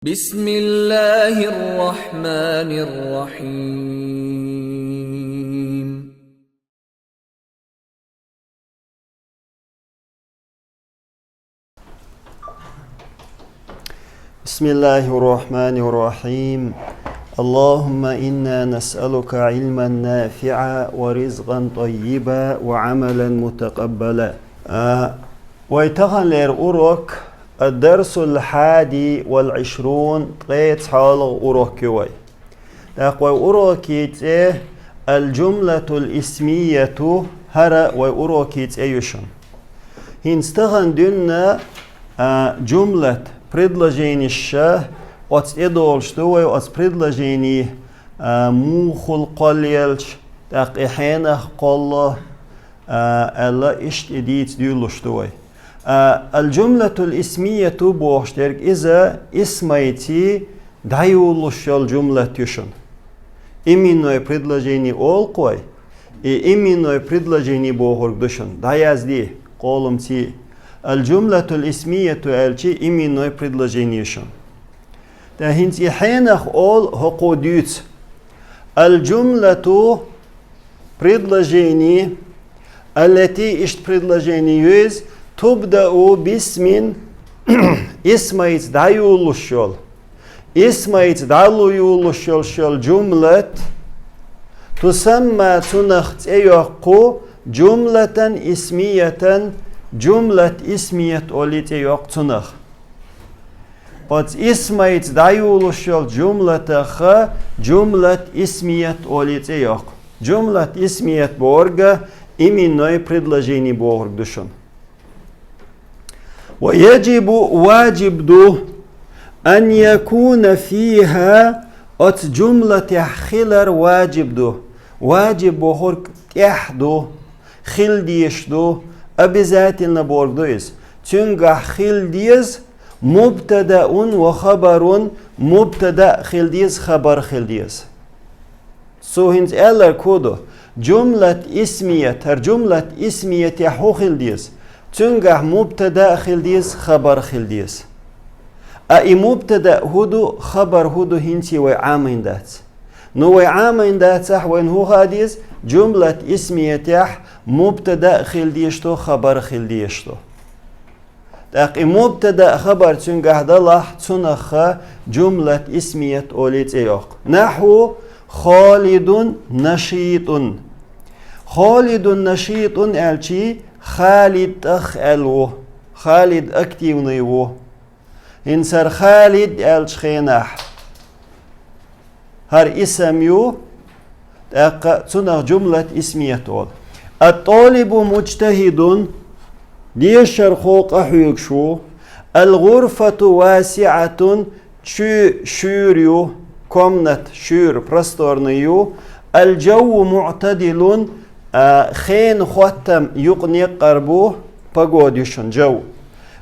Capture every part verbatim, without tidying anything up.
بسم الله الرحمن الرحيم. بسم الله الرحمن الرحيم. اللهم إنا نسألك علما نافعا ورزقا طيبا وعملا متقبلا. А, вай таханлера урок الدرس الحادي والعشرون, ткъе цхьоалагӀа урок ю вай. ТӀаккха вай урокий цӀе الجملة الاسمية, хӀара вай урокий цӀе ю шун. ХӀинца тахан дуьйна, а, жумлат, предложенеш, оцу тӀедолуш ду вай, оцу предложени, а, муха хул кхоллаелча, тӀаккха и хьенах кхолло, а, аьлла, иштта и дийца дуьйлалуш ду вай. А, الجملة الاسمية бохуш дерг иза исмайций дӀайолалуш йолу жумлат ю шуна. Именной предложени олу-кх вай. И именной предложени бохург ду шуна. ДӀаязде, къолам цӀе. الجملة الاسمية аьлчи именной предложени ю шуна. ТӀаккха хӀинца и хьенах олу хӀокхо дуьйцу. الجملة предложени, التي, иштта предложени ю иза, تبدأ باسم, исмайца дӀайолалуш йолу. Исмайца дӀайолалуш йолуш йолу жумлат, تسمى, цунах цӀе йоккху, جملة اسمية, жумлат исмият олий цӀе йоккху цунах. Оцу исмайца дӀайолалуш йолчу жумлатах жумлат исмият олий цӀе йоккху. Жумлат исмият бохург именной предложени бохург ду шуна. ويجب, важиб ду, أن يكون فيها, оцу жумлатехь хилар важиб ду. Важиб бохург тӀехь ду, хила дезаш ду, обязательно бохург ду иза. Цуьнгахь хила деза مبتدأ وخبر, мубтада а хила деза, хабар а хила деза. Цо хӀинца аьлларг хӀун ду? Жумлат исмият, хӀара жумлат исмиятехь хӀун хила деза? Цуьнгахь мубтада а хила деза, хабар а хила деза. А и мубтада хӀун ду, хабар хӀун ду, хӀинца вай Ӏамийна дац. Ну, вай Ӏамийна дацахь, вайна хӀун хаа деза? Жумлат исмиятехь мубтада а хила дезаш ду, хабар а хила дезаш ду. ТӀаккха и мубтада а, хабар цуьнгахь далахь, цунах жумлат исмият олий цӀе йоккху. نحو خالد نشيط. خالد نشيط аьлчи, Халид тӀах аьлла ву. Халид активный ву. ХӀинца хӀара Халид аьллачу хенахь, хӀара исам ю, тӀаккха цунах жумлат исмият олу. الطالب مجتهد, дешархо къахьоьгуш ву. الغرفة واسعة, чоь шуьйра ю, комната шуьйра, просторный ю. الجو معتدل, а, хенан хоттам юкъа-некъара бу, погода ю шуна, жав.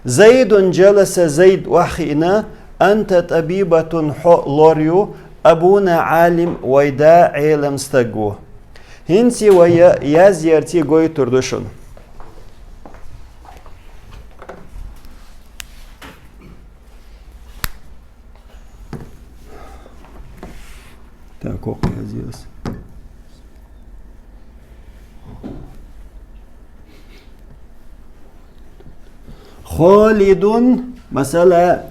زيد جلس, Зайд охьахиъна, أنت طبيبة, хьо лор ю, أبونا عالم, вай да Ӏелам стаг ву. ХӀинца вай язъярца гойтур ду шуна. Так, кхоккха язъяс. خالد, масала,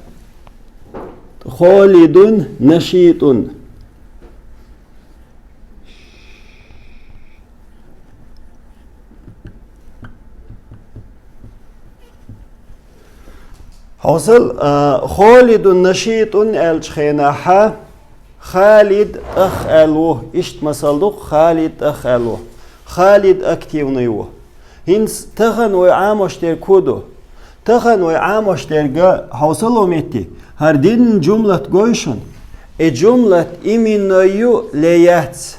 خالد نشيط. Хьовсал, а, خالد نشيط аьллачу хенахь, Халид тӀах аьлла ву, иштта масал ду-кх, Халид тӀах аьлла ву. Халид активный ву. ХӀинца тахана вай Ӏамош дерг хӀун ду? Тахана вай Ӏамош дерг, хьовсал, метте, хӀара динан жумлат гой шуна? И жумлат именной ю ле яц?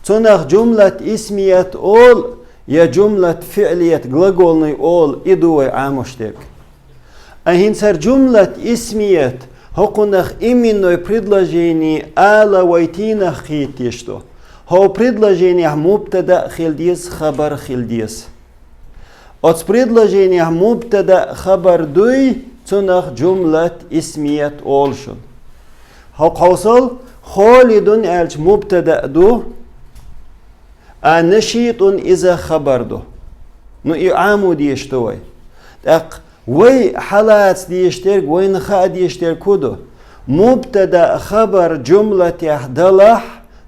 Цунах жумлат исмият олу, я жумлат фиълият, глаголный олу, и ду вай Ӏамош дерг. А хӀинца хӀара жумлат исмият, хӀокхунах именной предложени ала вай тийнах кхеташ ду. ХӀо предложенехь мубтада а хила деза, хабар а хила деза. Оцу предложенехь мубтада а, хабар дуй, цунах жумлат исмият олу шуна. ХӀокху хьовсал, Холидун аьлча мубтада ду, а нашитун иза хабар ду. Ну, и Ӏамо дезаш ду вай. ТӀаккха вай хьалаца дезаш дерг, вайна хаа дезаш дерг хӀун ду? Мубтада хабар жумлатехь далахь,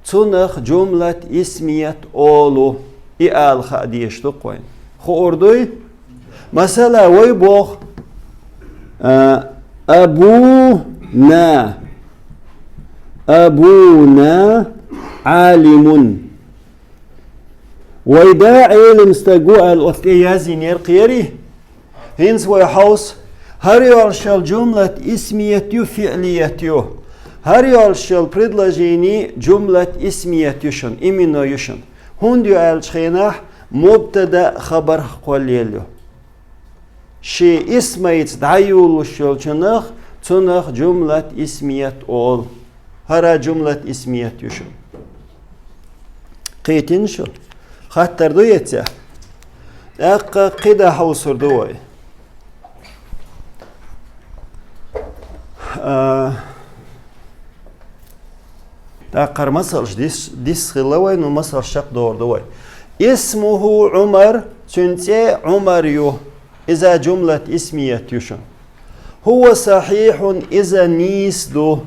цунах жумлат исмият олу. И ала хаа дезаш ду-кх вайна. Хуур дуй? Масала, вай боху, а, абуна, абуна Ӏалимун. Вай да Ӏелам стаг ву аьлла, оцу тӀе яздинера кхерий? ХӀинца вай хьовса, хӀара йолуш йолу жумлат исмият ю, фиълият ю. ХӀара йолуш йолу предложени жумлат исмият ю шуна, именно ю шуна. ХӀунда ю аьллачу хенахь, мубтада хабарх кхоллаелла ю. Шен исмайца дӀайолалуш йолчунах, цунах жумлат исмият олу. ХӀара жумлат исмият ю шуна. Кхийтина шу? Хаттар ду эццехь? ТӀаккха кхидӀа хьовсур ду вай. А, тӀаккха хӀара масалш дис-, дисса хилла вай, ну, масалш чекхдохур ду вай. Исмуху Ӏумар, цуьнан цӀе Ӏумар ю. Иза жумлат исмият ю шуна. ХӀува сахьихьун, иза нийса ду.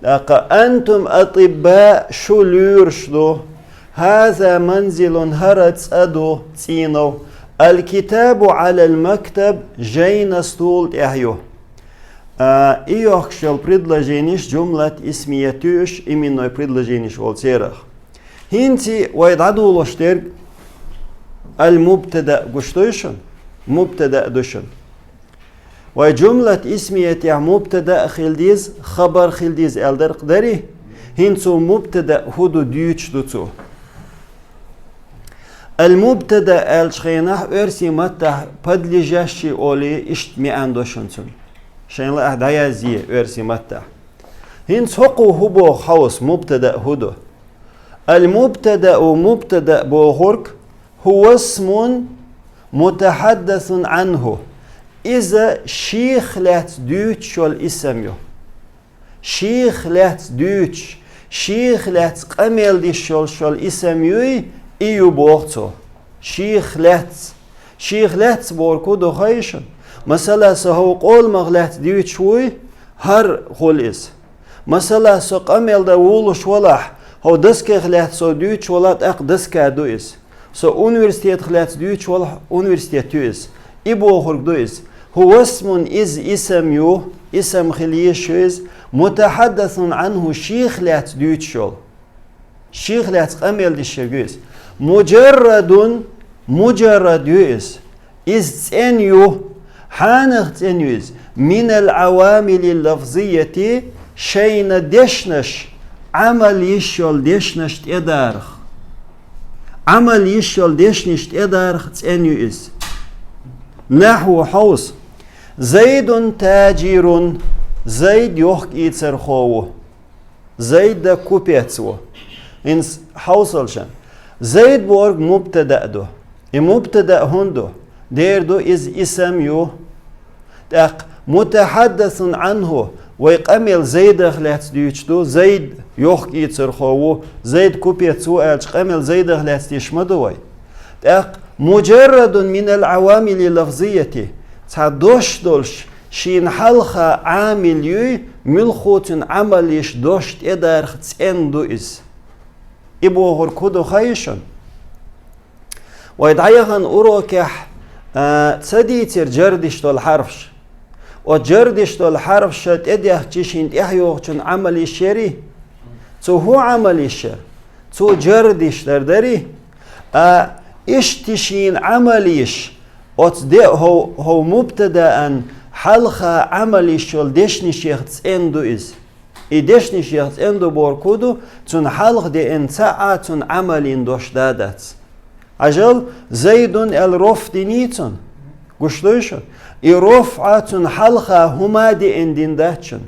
ТӀаккха антум атибба, шу лоьраш ду. ХӀаза манзилун, хӀара цӀа ду, цӀийнов. Аль-китабу Ӏалал мактаб, жайна стул тӀехь ю. А, и йохкуш йолу предложениш жумлат исмият ю уьш, именной предложениш олу церах. ХӀинца вай дӀадолош дерг аль-мубтада гуш дуй шуна? Мубтада ду шуна. Вай жумлат исмиятехь мубтада а хила деза, хабар хила деза аьлла дара-кх, дарий? ХӀинца цо мубтада хӀун ду дуьйцуш ду цо. Аль-мубтада аьллачу хенахь оьрсийн маттахь подлежащий олий, иштта маьӀна до шуна цунна. Шайна лаахь дӀаязъе оьрсийн маттахь. ХӀинца хӀокхо хӀун боху хьовса, мубтада хӀун ду? Аль-мубтадау, мубтада бохург, хӀува исмун мутахьаддасун Ӏанху. Иза шех лаьцна дуьйцуш йолу исам ю. Шех лаьцна дуьйцуш, шех лаьцна къамел деш йолуш йолу исам юй, и ю боху цо. Шех лаьцна. Шех лаьцна бохург хӀун ду хаий шуна? Масала, со хӀокху къоламах лаьцна дуьйцуш вуй, хӀара хуьлу иза. Масала, со къамел дан вулуш валахь, хӀокху доскех лаьцна со дуьйцуш валахь, тӀаккха доска ду иза. Со университетах лаьцна дуьйцуш валахь, университет ю иза. И бохург ду иза. ХӀува исмун, иза исам ю, исам хила еза шу иза, мутахьаддасун Ӏанху, шех лаьцна дуьйцуш йолу. Шех лаьцна къамел деш ерг ю иза. Муджаррадун, муджаррад ю иза. Иза цӀена ю. Хьанах цӀена ю иза? Минал Ӏавамили лафзийяти, шайна дешнаш, Ӏамал йиш йолу дешнаш тӀедарах. Ӏамал йиш йолу дешнаш тӀедарах цӀена ю иза. Нахьву, хьовса. Зайдун таджирун, Зайд йохк-эцархо ву. Зайд купец ву. ХӀинца хьовсал шуна. Зайд бохург мубтада ду. И мубтада хӀун ду? Дера ду, иза исам ю. ТӀаккха мутахьаддасун Ӏанху, вай къамел Зайдах лаьцна дуьйцуш ду, Зайд йохк-эцархо ву, Зайд купец ву аьлча, къамел Зайдах лаьцна деш ма ду вай. ТӀаккха муджаррадун минал Ӏавамили лафзийяти, цхьа дош долуш, шена хьалха Ӏамил юй, муьлххо цуьнан Ӏамал йиш дош тӀедарах цӀена ду иза. И бохург хӀун ду хаий шуна? Вай дӀаяхана урокехь, а, ца дийцира джар деш долу хьарфаш. Оцу джар деш долу хьарфаша тӀедехча шена тӀаьхьайохучун Ӏамал йиш ярий? Цо хӀун Ӏамал йиш яра? Цо джар деш дар дарий? А, иштта шена Ӏамал йиш, оцу де-, хӀов-, хӀов мубтадаан хьалха Ӏамал йиш йолу дешнашех цӀена ду иза. И дешнашех цӀена ду бохург хӀун ду, цунна хьалха деана цхьа а цунна Ӏамал йина дош да дац. Хьажал, Зайдун аьлла роф диний цунна? Гуш дуй шу? И роф а цунна хьалха хӀума деана дина дац шуна.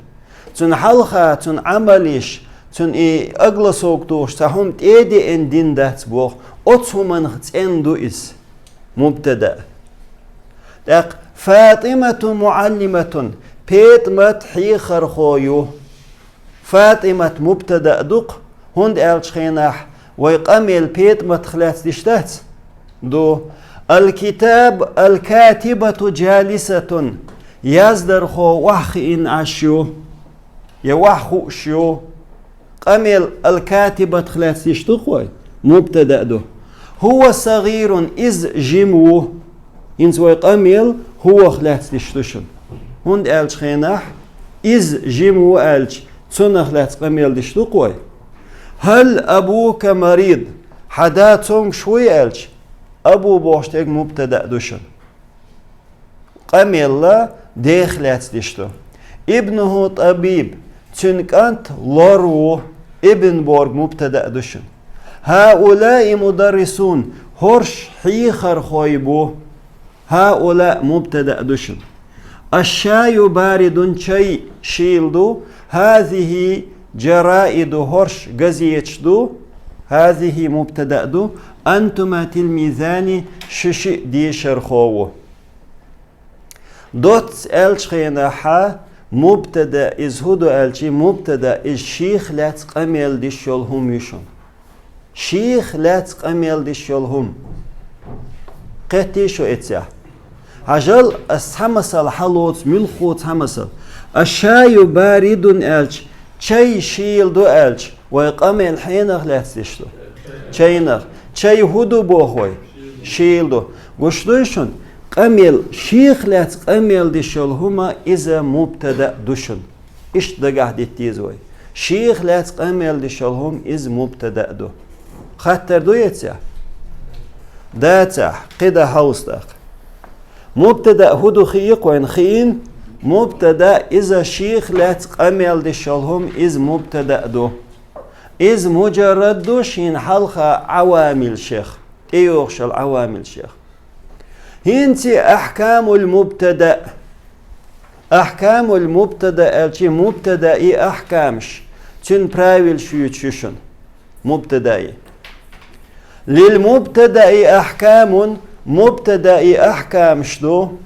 Цунна хьалха цунна Ӏамал йиш, цунна и огласовка тухуш цхьа хӀума тӀе а деана дина дац боху, оцу хӀуманах цӀена ду иза. Мубтада. ТӀаккха ФатӀимату муӀаллиматун, ПетӀмат хьехархо ю. ПатӀимат мубтадаъ ду-кх, хӀунда аьлча хенахь вай къамел ПетӀматах лаьцна диш дац? Ду. Аль-китаб, аль-катибату джалисатун. Яздархо охьахиъна Ӏаш ю, я охьахууш ю. Къамел аль-катибатах лаьцна диш ду-кх вай? Мубтадаъ ду. ХӀува сагӀирун, иза жима ву. ХӀинца вай къамел хӀувах лаьцна диш ду шуна. ХӀунда аьлча хенахь, иза жима ву аьлча, цунах лаьцна къамел диш ду-кх вай? ХӀал абука марид, хьан да цомгуш вуй аьлча, абу бохуш дерг мубтадаъ ду шуна. Къамел дех лаьцна диш ду. ИбнухӀу табиб, цуьнан кӀант лор ву, ибн бохург мубтадаъ ду шуна. ХӀаулаи мударрисун, хӀорш хьехархой бу. ХӀаулаъ мубтадаъ ду шуна. Аш-шаю баридун, чай шийла ду, хӀазихӀи джараиду, хӀорш газеташ ду, хӀазихӀи мубтадаъ ду, антума тилмизани, шу шиъ дешархо ву. Доцца аьлча хенахь, мубтадаъ иза хӀун ду аьлча, мубтадаъ иза шех лаьцна къамел диш йолу хӀума ю шуна. Шех лаьцна къамел диш йолу хӀума. Кхеттий шу эццехь? Хьажал, ас цхьа масал хьалоцу, муьлхха цхьа масал. Аш-шаю баридун аьлча, чай шийла ду аьлча, вай къамел хьенах лаьцна диш ду? Чайнах. Чай хӀун ду боху вай? Шийла ду. Гуш дуй шуна? Къамел, шех лаьцна къамел диш йолу хӀума, иза мубтадаъ ду шуна. Иштта дагахь дита деза вай. Шех лаьцна къамел диш йолу хӀума, иза мубтадаъ ду. Хаттар ду эццехь? Дацахь, кхин дан хьовса тӀаккха. Мубтадаъ хӀун ду хии-кх вайна, хиъна? Мубтадаъ иза шех лаьцна къамел диш йолу хӀума, иза мубтадаъ ду. Иза муджаррад ду шена хьалха Ӏавамилшех, тӀейогӀуш йолу Ӏавамилшех. ХӀинца ахькамул мубтадаъ. Ахькамул мубтадаъ аьлча, мубтадаи ахькамаш, цуьнан правилаш юьйцуш ю шуна. Мубтадаи. Лил мубтадаи ахькамун, мубтадаи ахькамаш ду.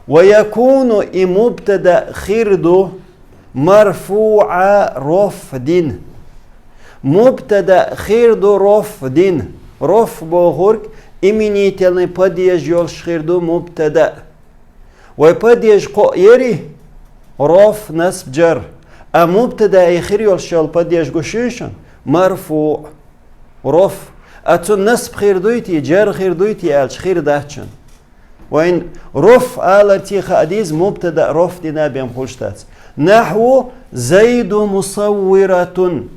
Ва якуну, и мубтадаъ хир ду, марфуӀа, рофӀ дина. Мубтадаъ хир ду рофӀ дина. РофӀ бохург именительный падеж йолуш хир ду мубтадаъ. Вай падеж кхоъ яри, рофӀ, насб, джар. А мубтадаи хир йолуш йолу падеж гуш юй шуна? МарфуӀ, рофӀ. А цунна насб хир дуй те, джар хир дуй те аьлча, хир дац шуна. Вайн рофӀ аларца хаа деза, мубтадаъ рофӀ дина бен хуьлуш дац. Нахьву: Зайду мусаввиратун.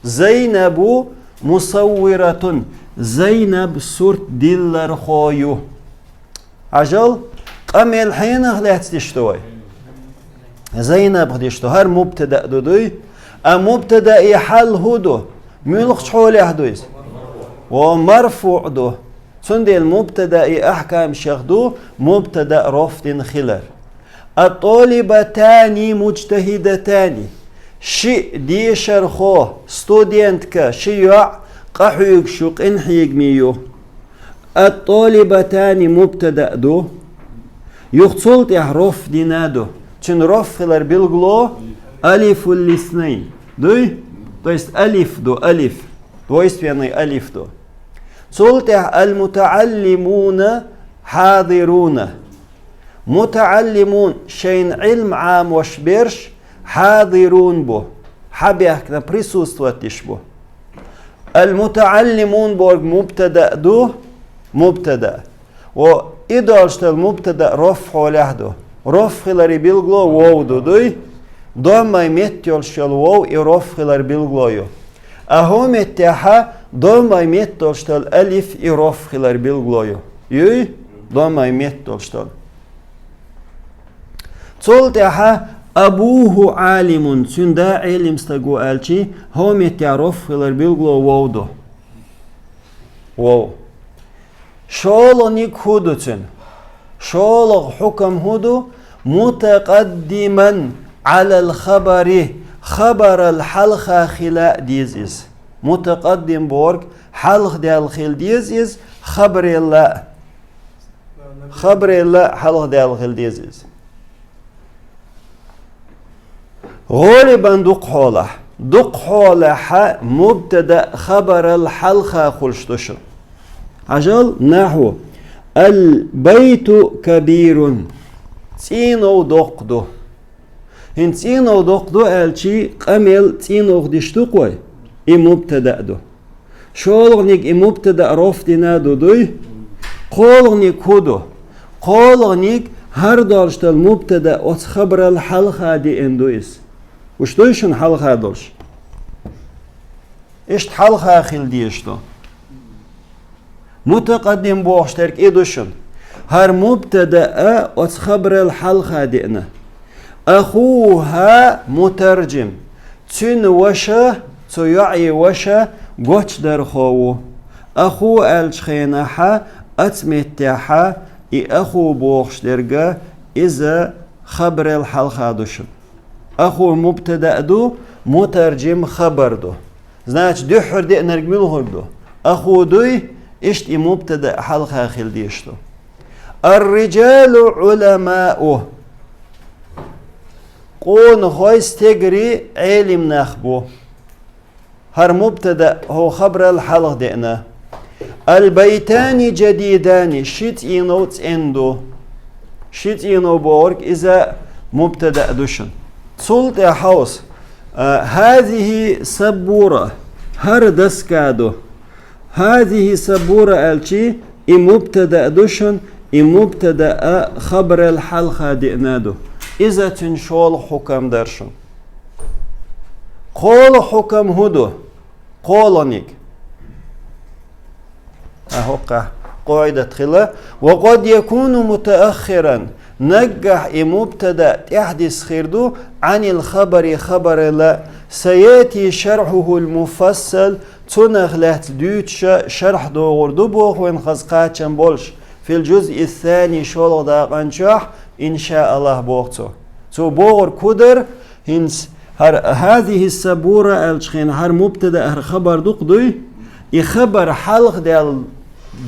Зайнабу мусаввиратун. Зайнаб сурт диллархо ю. Хьажал, къамел хьенах лаьцна диш ду вай? Зайнабах диш ду. ХӀара мубтадаъ ду дуй? А мубтадаи хьал хӀун ду? Муьлхачу хьолехь ду иза? Ва марфуӀ ду. Цундела мубтадаи ахькамашех ду мубтадаъ рофӀ дина хилар. Ат-толибатани муджтахӀидатани. Шиъ дешархо, студентка, ши йоӀ къахьоьгуш ю, къинхьегаме ю. Ат-толибатани мубтадаъ ду. Юха цул тӀаьхьа рофӀ дина ду. Цуьнан рофӀ хилар билгало алифул иснайн. Дуй? То есть алиф ду, алиф. Двойственный алиф ду. Цул тӀаьхьа аль-мутаӀаллимуна хьадируна. МутаӀаллимун, шайна Ӏилма Ӏамош берш, хьадирун бу, хьабаьхкина, присутствовать деш бу. Аль-мутаӀаллимун бохург мубтадаъ ду, мубтадаъ. Ва и долуш долу мубтадаъ рофӀ хьолехь ду. РофӀ хиларе билгало вов ду, дуй? Доммай метта йолуш йолу вов и рофӀ хилар билгало ю. А хӀокху меттехь доммай метта долуш долу алиф и рофӀ хилар билгало ю. Юй? Доммай метта долуш долу. Цул тӀаьхьа абуху Ӏалимун, цуьнан да Ӏелим стаг ву аьлчи, хӀокху меттехь рофӀ хилар билгало вов ду. Вов. ШолгӀаниг хӀун ду цуьнан? ШолгӀа хьукам хӀун ду? Мутакъаддиман Ӏалал хабари, хабарал хьалха хила а деза иза. Мутакъаддим бохург хьалха даьлла хила деза иза, хабарел а. Хабарел а хьалха даьлла хила деза иза. ГӀолибан дукха хьолахь. Дукха хьолахьа мубтада хабарал хьалха хулаш ду шун. Хьажал, нахьу: «Аль-байту кабирун». ЦӀийнов доккха ду. ХӀинца цӀийнов доккха ду аьлчи, къамел цӀийнов диш ду-кх вай? И мубтада ду. ШолгӀаниг и мубтада роф дина ду дуй? КхоалгӀаниг хӀу ду? КхоалгӀаниг хӀара долаш дола мубтада оцу хабарал хьалха деана ду иза. Уьш дуй шуна хьалха долуш? Иштта хьалха хила дезаш ду. Мутакъаддим бохуш дерг и ду шуна. ХӀара мубтада а оцу хабарал хьалха деана. «АхухӀа мутаржим». Цуьнан ваша, цу йоӀе ваша гочдархо ву. «Аху» аьллачу хенахьа, оцу меттехьа, и «аху» бохуш дерга, иза хабарал хьалха ду шуна. «Аху» мубтада а ду, мутаржим хабар ду. Значит, дуьххьара деанарг муьлхарг ду? «Аху» дуй, иштта и мубтада а хьалха хила дезаш ду. «Ар-риджалу Ӏуламау». Къонахой, стегари Ӏелим нах бу. ХӀара мубтада хӀу хабарал хьалха деана. «Аль-байтани джадидани», ши цӀийнов цӀена ду. Ши цӀийнов бохург иза мубтада а ду шуна. Цул тӀаьхьа хьовса, а, «ХӀазихӀи саббура», хӀара доска ду. «ХӀазихӀи саббура» аьлчи, и мубтада а ду шуна, и мубтада а хабарал хьалха деана ду. Иза цуьнан шолгӀа хьукам дара шуна. КхоалгӀа хьукам хӀу ду? КхоалгӀаниг. А, хӀокхахь къаӀидат хила. «Ва къад якуну мутааххиран». Наггахь и мубтада тӀаьхьадисса хир ду, «Ӏанил хабари», хабарал. «Саяти шархьухӀул муфассал», цунах лаьцна дуьйцуша шархь догӀур ду боху вайн хаза кхачам болуш. «Фил джузъи ссани», шолгӀа дакъан чохь, иншааллахӀ, боху цо. Цо бохург хӀу дара? ХӀинца хӀара «хӀазихӀи саббура» аьллачу хенахь хӀара мубтада, хӀара хабар ду-кх дуй? И хабар хьалха даьлла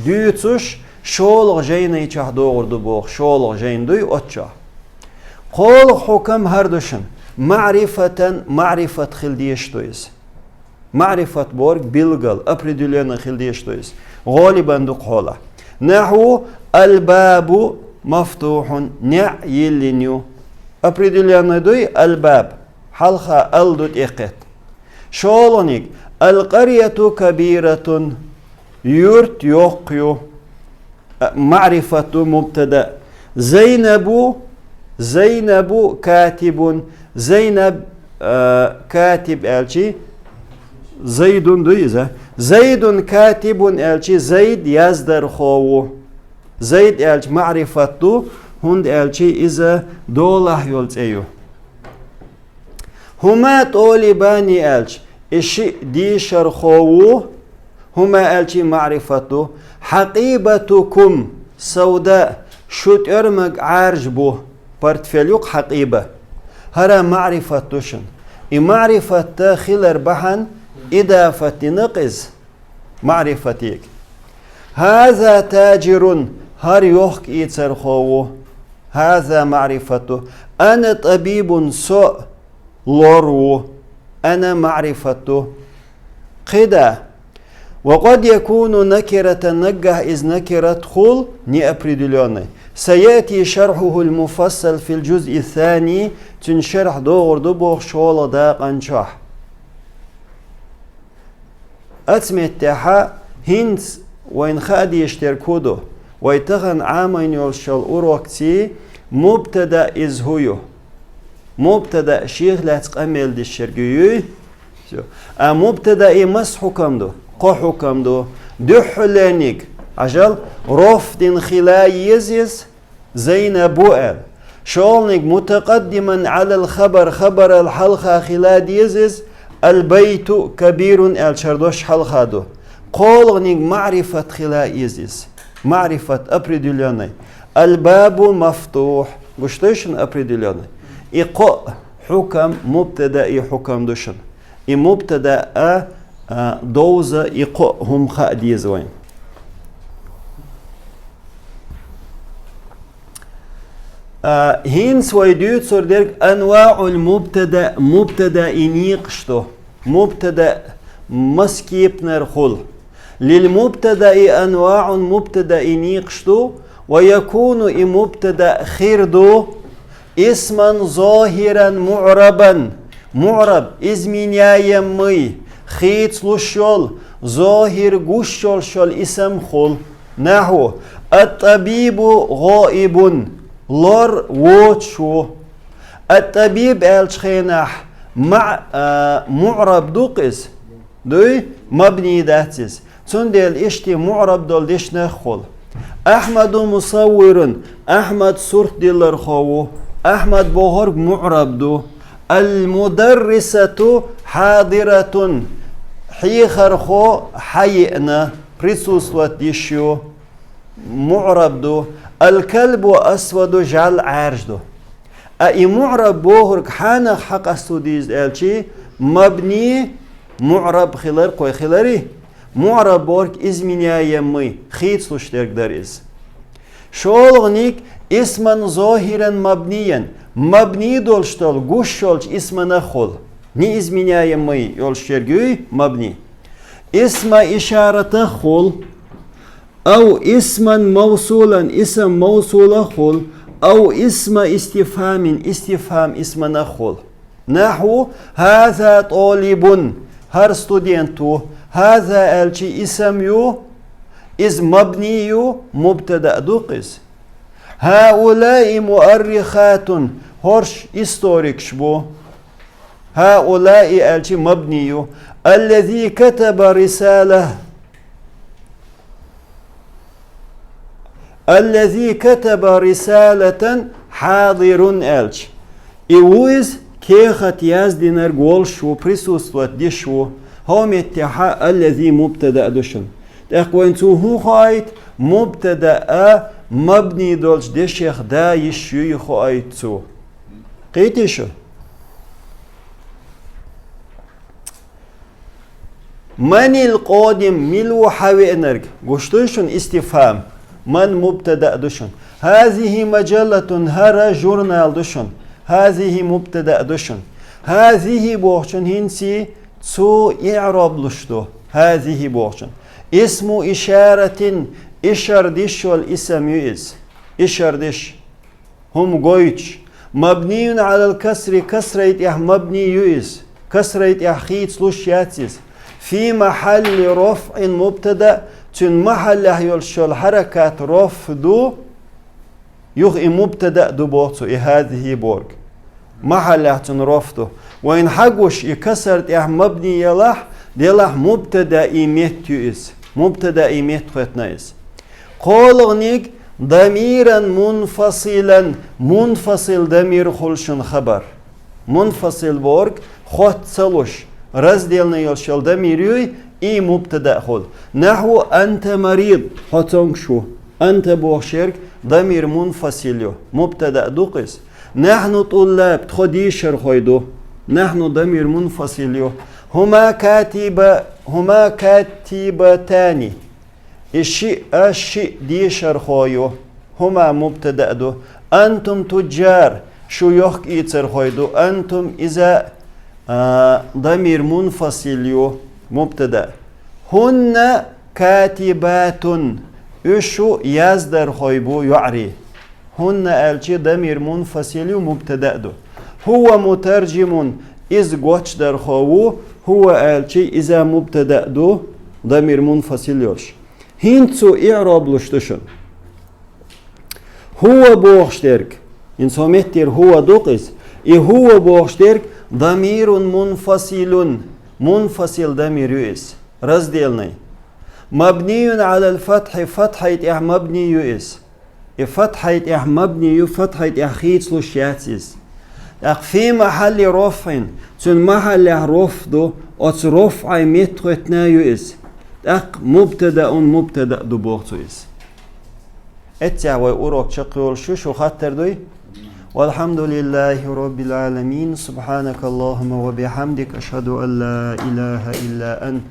дуьйцуш, шолгӀа жайнай чохь догӀур ду боху, шолгӀа жайна дуй оцу чохь. КхоалгӀа хьукам хӀара ду шуна, маӀрифатан маӀрифат хила дезаш ду иза. МаӀрифат бохург билггал, определённый хила дезаш ду иза. ГӀолибан дукха хьолахь. Нахьу: «Аль-бабу мафтухьун», неӀ йиллина ю. Определённый дуй «аль-баб», хьалха «ал» ду тӀекхетта. ШолгӀаниг: «Аль-къаръяту кабиратун», юрт йоккха ю. А, маӀрифат ду, мубтада. «Зайнабу», Зайнабу катибун. Зайнаб, а, катиб аьлчи, Зайдун ду иза. «Зайдун катибун» аьлчи, Зайд яздархо ву. Зайд аьлча маӀрифат ду, хӀунда аьлчи иза долахь йолу цӀе ю. «ХӀума тӀолибани» аьлча, и шиъ дийшархо ву, «хӀума» аьлча маӀрифат ду. «Хьакъибатукум сауда», шу тӀоьрмаг Ӏаьржа бу, портфель ю-кх хьакъиба. ХӀара маӀрифат ду шуна. И маӀрифат хилар бахьана идафат дина-кх иза. МаӀрифатиг. «ХӀаза таджирун», хӀара йохка-ийцархо ву. «ХӀаза» маӀрифат ду. «Ана тӀабибун», со лор ву. «Ана» маӀрифат ду. КхидӀа. «Ва къад якуну накиратан», наггахь иза накират хула, неопределённый. «Саяти шархьухӀул муфассал фил джузъи ссани», цуьнан шархь догӀур ду боху шолгӀа дакъан чохь. Оцу меттехьа хӀинца вайна хаа дезаш дерг хӀу ду? Вай тахана Ӏамийна йолуш йолу урокций мубтада иза хӀу ю? Мубтада шех лаьцна къамел дисчерг юй? Всё. А мубтадаи маса хьукам ду? Кхо хьукам ду. Дуьххьалерниг, хьажал, роф дина хила еза иза, Зайнабу аьлла. ШолгӀаниг мутакъаддиман Ӏалал хабар, хабарал хьалха хила деза иза, аль-байту кабирун аьлла, шар дош хьалха ду. КхоалгӀаниг маӀрифат хила еза иза. МаӀрифат определённый. Аль-бабу мафтухь. Гуш ду шуна, определённый. И кхо хьукам мубтадаи хьукам ду шуна. И мубтада а, а, довза и кхо хӀума хаа деза вайн. А, хӀинца вай дуьйцур дерг анваӀул мубтада, мубтадаи некъаш ду. Мубтада массакепанара хул. Лил мубтадаи анваӀун, мубтадаи некъаш ду, ва якуну, и мубтада хир ду, исман зохиран муӀрабан, муӀраб, изменяемый, хийцалуш йола, зохир гуш йолуш йола исам хул. Нахьу: ат-табибу гӀоибун, лор воцуш ву. Ат-табиб аьллачу хенахь ма-, а, муӀраб ду-кх иза. Дуй, мабни дац иза. Цундела иштта муӀраб долу дешнах хуьлу. Ахьмаду мусаввирун, Ахьмад сурт диллархо ву. Ахьмад бохург муӀраб ду. Ал-мударрисату хьадиратун, хьехархо хьаеана, присутствовать деш ю, муӀраб ду. Ал-калбу асваду, жӀаьла Ӏаьржа ду. А и муӀраб бохург хьанах хьакъасто деза аьлчи, мабни муӀраб хилар кхой хилари, муӀраб бохург изменяемый, хийцалуш дерг дара иза. ШолгӀаниг исман зохиран мабниян, мабни долуш долу гуш йолчу исманах хуьлу, неизменяемый йолуш ерг юй мабни. Исма ишаратах хуьлу, ау исман мавсулан, исам мавсулах хуьлу, ау исма истифхамин, истифхам исманах хуьлу. Нахьу: хӀаза толибун, хӀара студент ву. ХӀаза аьлчи исам ю, иза мабни ю, мубтада ду-кх иза. ХӀаулаи муаррихатун, хӀорш историкаш бу. ХӀаулаи аьлчи мабни ю. Аллази катаба рисала. Аллази катаба рисалатан хьадирун аьлча, и ву иза, кехат яздинарг волуш ву, присутствовать деш ву. ХӀокху меттехь аллази мубтада а ду шуна. ТӀаккха вайна цо хӀун хоуьйту? Мубтада а мабни долчу дешех да йиш юй хоуьйту цо. Кхетий шу? Манил къодим, мила ву хьан веанарг? Гуш дуй шуна истифхам? Ман мубтада а ду шуна. ХӀазихӀи маджаллатун, хӀара журнал ду шуна. ХӀазихӀи мубтада а ду шуна. ХӀазихӀи бохучун хӀинца цу иӀроб луш ду. ХӀазихӀи бохучун. Исму ишаратин, ишар деш йолу исам ю иза. Ишар деш. ХӀума гойтуш. Мабниюн Ӏалал касри, касрай тӀехь мабни ю иза. Касрай тӀехь хийцалуш яц иза. Фи махьалли рофӀин мубтада, цуьнан махьаллехь йолуш йолу хьаракат рофӀ ду, юха и мубтада а ду боху цо, и хӀазихӀи бохург. Махьаллехь цуьнан рофӀ ду. Вайна хьагуш, и касар тӀехь мабни елахь, делахь мубтадаи метта ю иза. Мубтадаи метта хоьттина иза. КхоалгӀаниг: дамиран мунфасилан, мунфасил дамир хуьлу шуна хабар. Мунфасил бохург хотта ца луш, разделна йолуш йолу дамир юй, и мубтада а хуьлу. Нахьу анта марид, хьо цомгуш ву. Анта бохуш ерг дамир мунфасил ю, мубтада а ду-кх иза. Нахьну тӀуллаб, тхо дешархой ду. Нахьну дамир мунфасил ю. ХӀума катиба, хӀума катибатани. И шиъ, а шиъ дешархо ю. ХӀума мубтада а ду. Антум туджар, шу йохк-ийцархой ду. Антум иза, а, дамир мунфасил ю, мубтада. ХӀунна катибатун, уьш шу яздархой бу, йоӀарий. ХӀунна аьлчи дамир мунфасил ю, мубтада а ду. ХӀува мутаржимун, иза гочдархо ву, хӀува аьлчи иза мубтада а ду, дамир мунфасил йолуш. ХӀинца цу иӀроб луш ду шуна. ХӀува бохуш дерг, хӀинца хӀо меттера хӀува ду-кх иза. И хӀува бохуш дерг дамирун мунфасилун, мунфасил дамир ю иза, разделный. Мабниюн Ӏалал фатхьи, фатхьай тӀехь мабни ю иза. И фатхьай тӀехь мабни ю, фатхьай тӀехь хийцалуш яц иза. ТӀаккха фи махьалли рофӀин, цуьнан махьаллехь рофӀ ду, оцу рофӀай метта хоьттина ю иза. ТӀаккха мубтадаун, мубтада а ду боху цо иза. Эццехь вай урок чекхйолуш ю, шу хаттар дуй? Валхьамдулиллахи роббил Ӏаламин, субхьанакаллахумма ва бихьамдик, ашхаду ан ла илаха илла ант,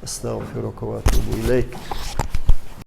астагфирука ва атубу илайк.